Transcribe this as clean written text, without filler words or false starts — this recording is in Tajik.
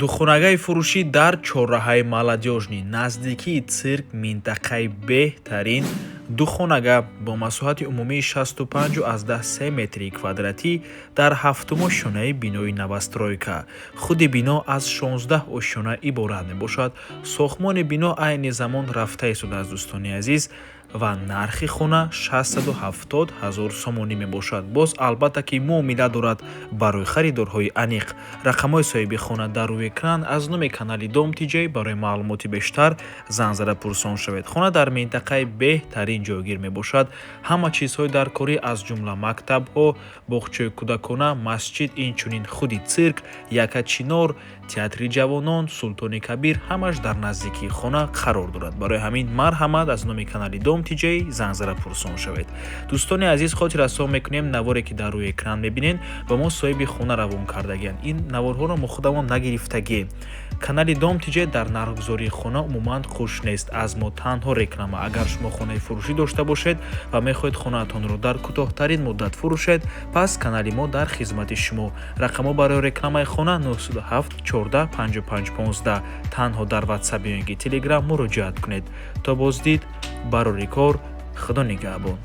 Духонагаи фурӯшӣ дар чорраҳаи Молодёжный, наздикии цирк, минтақаи беҳтарин. Духонага бо масоҳати умумии 65,3 метри квадратӣ дар ҳафтум ошёнаи бинои новостройка. Худи бино аз 16 ошёна иборат мебошад. Сохтмони бино айни замон рафта истодааст, дӯстони азиз, ва нархи хона 670 ҳазор сомонӣ мебошад. Боз, албатта ки, муомила дорад барои харидорҳои аниқ. Рақамҳои соҳиби хона дар рӯи экран. Аз номи канали Дом Тиҷай барои маълумоти бештар занг зада пурсон шавед. Хона дар минтақаи беҳтарин ҷойгир мебошад. Ҳама чизҳои даркорӣ, аз ҷумла мактабҳо, боғчаи кӯдакона, масҷид, инчунин худи цирк, Якачинор, театри ҷавонон, Султони Кабир ҳамаш дар наздикии хона қарор дорад. Барои ҳамин марҳамат, аз номи канали Дом Тиҷай занг зада пурсон шавед. Дӯстони азиз, хотиррасон мекунем: наворе, ки дар рӯи экран мебинед, ба мо соҳиби хона равон кардагианд. Ин наворҳоро мо худамон нагирифтагием. Канали Дом Тиҷай дар нархгузории хона умуман хуш нест. Аз мо танҳо реклама. Агар шумо хонаи фурӯшӣ дошта бошед ва мехоҳед хонаатонро дар кӯтоҳтарин муддат фурӯшед, пас канали мо дар хизмати шумо. Рақамҳо барои рекламаи хона: 907 14 55 15. Танҳо дар Ватсап ё ин ки Телеграм муроҷиат кунед. То боздид, барори кор, Худо нигаҳбон.